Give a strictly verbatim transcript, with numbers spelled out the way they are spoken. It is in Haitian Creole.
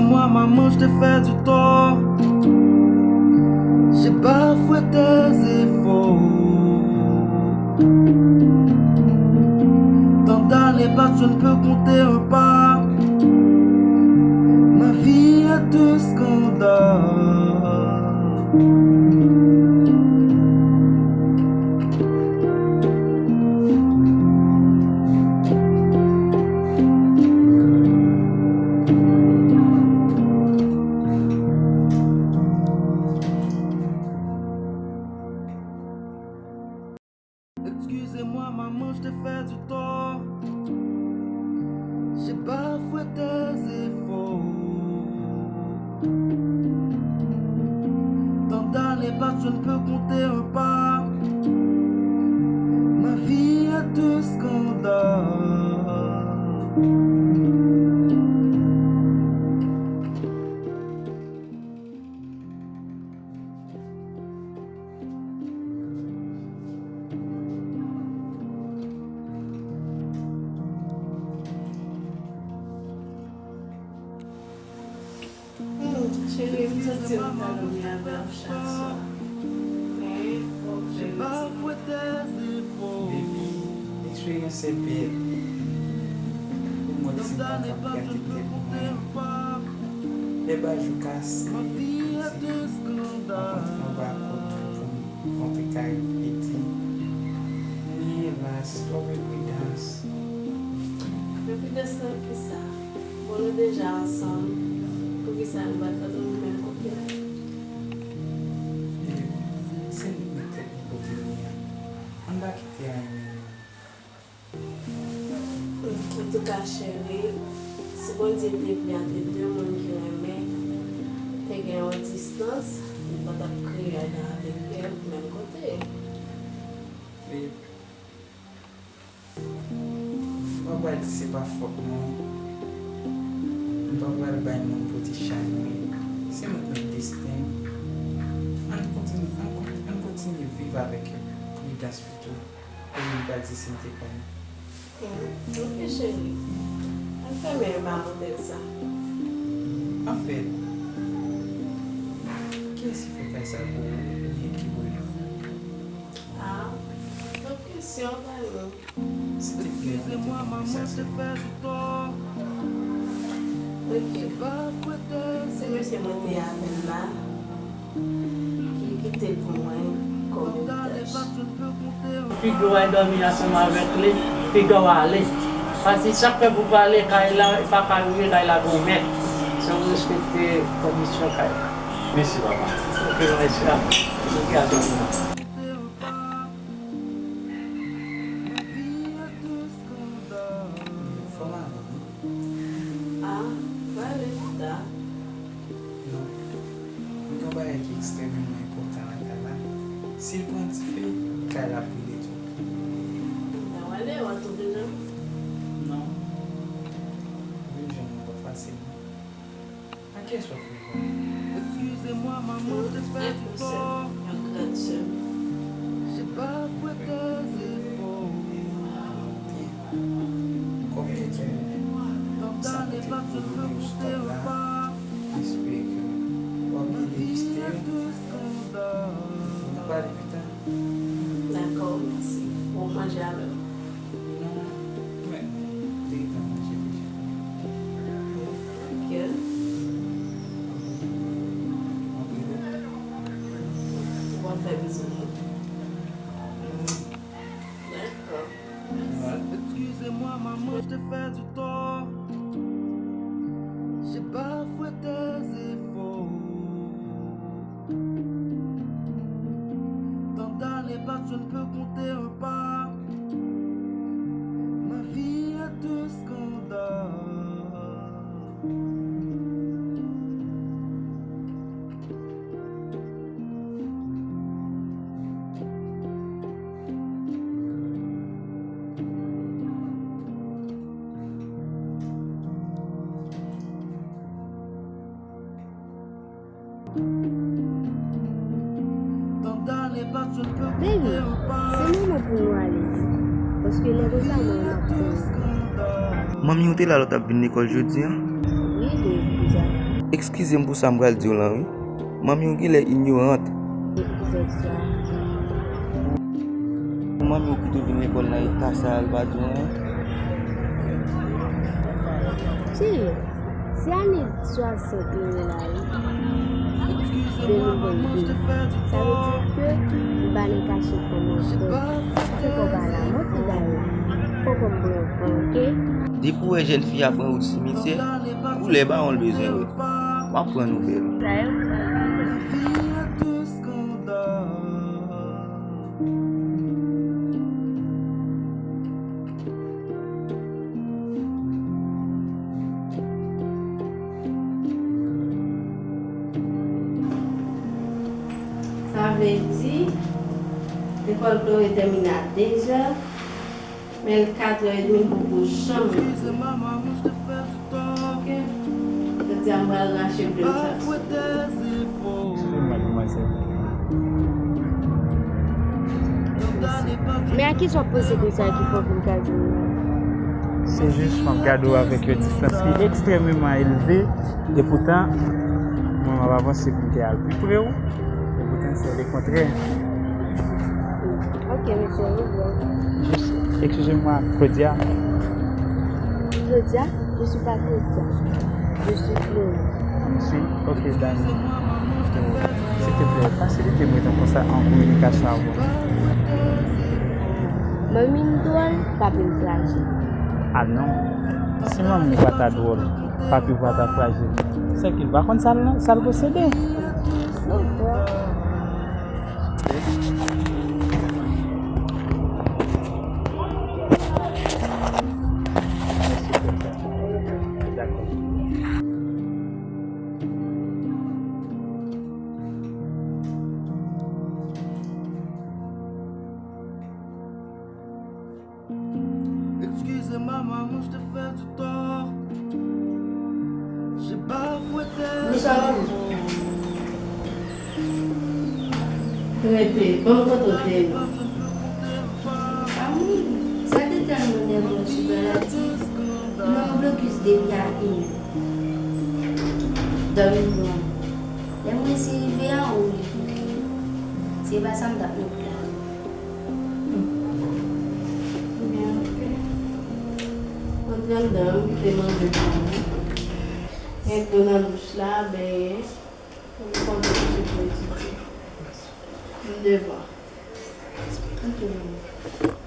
Moi, maman, je t'ai fait du tort. J'ai bafoué tes efforts. Tant d'années passées, je ne peux compter pas. Ma vie est un scandale. Excusez-moi, maman, je t'ai fait du tort. J'ai bafoué tes efforts. Tant d'années passées, je ne peux compter pas. Ma vie est un scandale. Hmm, cheri, m santi m ta dòmi avè w chak swa. Men, fò w fè yon ti... Baby, eksperyans se bèl. Pou mwen ki se pa kap gate tèt mwen. Lè ba jou kase, m di, m ap antre anba kòd pou m antre kay Eti. Men elas, twòp enpridans. Enpridans nan kisa? Bon, nou deja ansanm. Poukisa nou pa t ka dòmi menm kote? E, se nou k met tèt nou kote n ye a. Ann pa kite anyen mennen nou. Antouka, cheri, si Bondye te vle antre de moun ki renmen te gen yon distans, nou pa t ap kreye adan avèk kè menm kote. E m pa pral di se pa fòt mwen. M pa pral bay moun pote chay mwen. Se mwen k met desten m. Ann kontinye, ann kon-, ann kontinye viv avèk pridans pito. Ou menm pa di si m te konnen. Hmm, ok, cheri. Ann fèmen anba mantèl sa. Anfèt, kiyès ki fè kay sa pou ou oubyen ki lwe l? Ah, lòt kesyon, pa nou. Silvouplè, mete m nan konvèsasyon. Ok. Se mesye mwen te avè l la. Ki kite l pou mwen kòm eritaj. Figi w al dòmi ansanm avèk li, figi w ale. Paske sa k fè pou pale kay la, e pa kay ou ye, kay la gon mèt. Se w respekte kondisyon kay la. Mèsi, papa. Ok, mèsi a. Ok, a tout moman. Fò m ale, wi. Ah, pale pita. Non. M gen yon bagay ki ekstrèmeman enpòtan nan kay la. Si l pran dife, kay la ap brile tou. N a wale, w ap toufe jan? Non. Vin jwenn mwen pa fasil, non. A kiyès w ap vin jwenn? Excusez-moi, maman, je t'ai fait du tort. J'ai bafoué tes efforts. Kòm yo di, sa kote pou yo stòp la, m espere ke w ap byen deguste yo. Nou pale pita. Dakò, mèsi. Bon manje avè w. Non, mwen, m te gentan manje deja. Ok. Anpil. Ou pa fè bizou non. Dakò. Excusez-moi, maman, je t'ai fait du tort. J'ai bafoué tes efforts. Tant d'années passées, je ne peux compter pas. Ma vie est un scandale. Baby, se moman pou nou ale. Paske lè konsa mwen menm m ap pran. Manmi w te la lè w t ap vin lekòl jodi a? Wi, deja. Ekskize m pou sa m pral di w lan, wi. Manmi w genlè inyorant. Pou manmi w pito vin lekòl nan eta sa a, l pa di w anyen. Cheri, se ane swasant nou ye la, wi. De mil vennde. Sa vle di ke m pa nan kachèt kòm ankò. Fò pa la, mwen ki gaye. Fò kòm pran, oke? Depi w wè jèn fi a pran wout simityè, koulè bawon l bezwen wè. W ap pran nouvèl. Sa vle di, lekòl Chloé tèmine a dezè, men l katrè edmi, l poko janm rive. Ok. Jodi a, m pral rache ble m sa. Eskize mwen, demwazèl. Men a kisa w panse konsa ki fè w vin kay zanmi w? Se jis m ap gade w avèk yon distans ki ekstrèmeman elve, e poutan, mwen m ap avanse pou m te al pi pre w, e poutan se lekontrè. Ok, mesye, ou bon. Jis, excusez-moi, Claudia. Claudia? Je suis pas Claudia. Je suis Chloé. Si, ok, Dani. Euh, silteplè, fasilite mwen tan konsa an kominikasyon avè w. Manmi m dwòl, papi m frajil. Ah non. Si manmi w pa ta dwòl, papi w pa ta frajil, sèke l pa konn sa l, sa l posede. Non, frè. Excusez-moi, maman, je te fais du tort. J'ai bafoué tes... Bonsoir, maman. Trete, ban m kote w te ye. Ah wi, sa te tèlman nève m sou pè la di, nan yon blokis depi a inè. Dòmi blan. Lè m resi rive a, ou li pike. Se pa sa m t ap mete la. Ebyen, ok. Antre anndan, m kite manje pou ou. Gen dlo nan douch la, benyen. Ou konn kouche pou etidye. M devan. Ok, manmi.